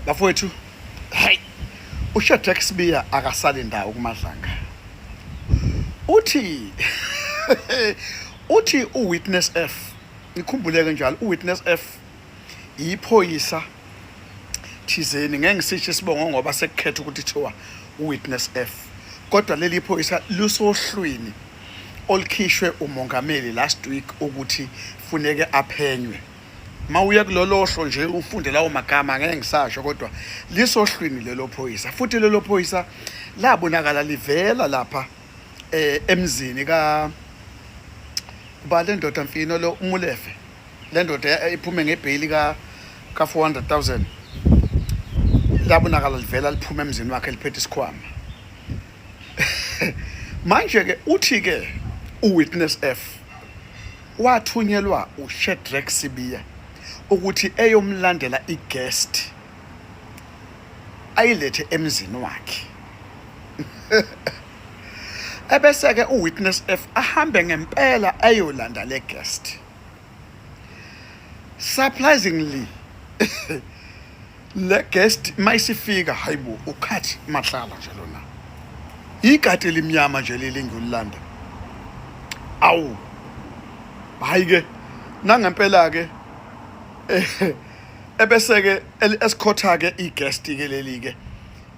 Bafowethu, hey, uShadrack Sibiya akasali ndawo kuMadlanga. Uthi uthi uWitness F, ngikhumbuleke njalo uWitness F iphoyisa thizeni, ngeke ngisisho isibongo ngoba sekukhetha ukuthi kuthiwa uWitness F, kodwa leli phoyisa lusohlwini olukhishwe umongameli last week ukuthi funeke aphenywe. Mawuya kulolo hlo nje ufunde lawo magama, ngeke ngisasho, kodwa lisohlwini lelo phoyisa. Futhi lelo phoyisa labonakala livela lapha emzini ka ba le ndoda mfino lo uMulefe, le ndoda iphume ngebheyili ka 400,000, labonakala livela liphuma emzini wakhe liphethe isikhwama. Manje ke uthi ke uWitness F wathunyelwa uShadrack Sibiya ukuthi eyomlandela iguest ayilethe emzini wakhe, ebese-ke uWitness F ahambe ngempela ayolanda le guest. Surprisingly, le guest mayisifika, hayibo, uCat Matlala nje lona, ikati elimnyama nje leli ngiyolanda. Awu, hayi ke, nangempela ke ebese ke esikhotha ke iguest ke leli ke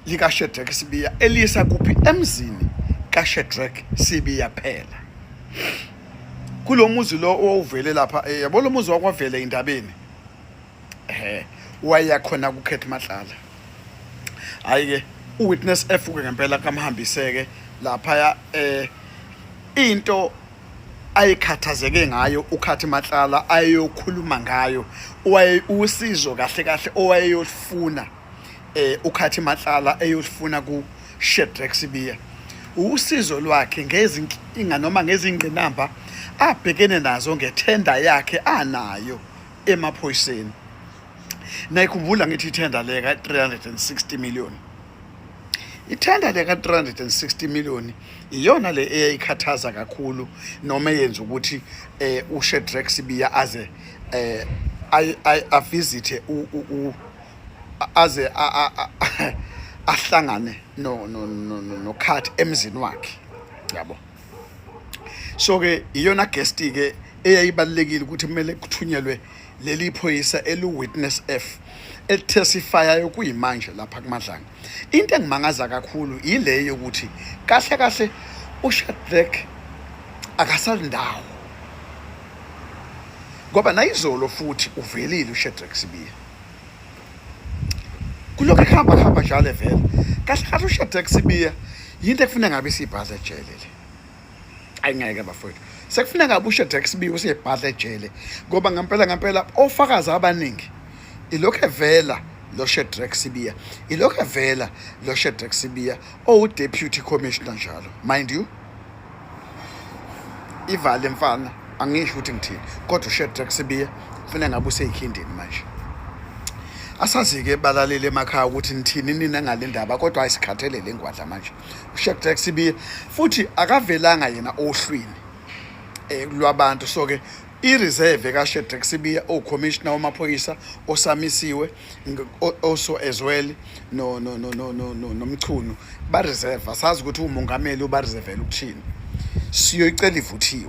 lika Shadrack Sibiya, elisa kuphi? Emzini ka Shadrack Sibiya phela, kulo muzi lo owuvele lapha, yabo, lo muzi wakwavele indabeni waya khona kuCat Matlala. Hayi ke, uWitness F ke ngempela kamhambiseke lapha. Into ayikhathazeke ngayo uCat Matlala ayokhuluma ngayo, waye usizo kahle kahle owayeyofuna uCat Matlala eyofuna ku Shadrack Sibiya, usizo lwakhe ngezinkinga noma ngezingqinamba abhekene nazo ngethenda yakhe anayo emaphoyiseni. Nayikhumbula ngithi ithenda le ka 360 million, ithenda le ka 360 million iyona le eyayikhathaza kakhulu noma eyenza ukuthi uShadrack Sibiya aze avisite u aze ahlangane no noCat emzini wakhe, yabo. So ke iyona guest ke eyayibalekile ukuthi kumele kuthunyelwe leli phoyisa elu-Witness F elitestifyayo kuyimanje lapha kuMadlanga. Into engimangaza kakhulu ile yokuthi kahle kahle uShadrack akasalindawo, ngoba nayizolo futhi uvelile uShadrack Sibiya, kulokhu ekuhamba kuhamba njalo evela. Kahle kahle uShadrack Sibiya yinto ekufuneka ngabe isibhadla ejele le. Ayingeke bafowethu, sekufuneka ngabe uShadrack Sibiya usebhadla ejele, ngoba ngempela ngempela ofakazi abaningi ilokhu evela lo Shadrack Sibiya, ilokhu evela lo Shadrack Sibiya owu-deputy commissioner njalo, mind you. Ivale mfana, angisho ukuthi ngithini, kodwa uShadrack Sibiya kufanele ngabe useyikhindini manje. Asazi-ke balaleli emakhaya ukuthi nithini nina ngale ndaba, kodwa ayisikhathele le ngwadla manje. UShadrack Sibiya futhi akavelanga yena ohlwini lwabantu, so ke i-reserve kaShadrack Sibiya owucommissioner wamaphoyisa osamisiwe also as well no no no no no no noMchunu ba-reserve. Asazi ukuthi umongameli ubareservela ukuthini. Siyoyicela ivuthiwe.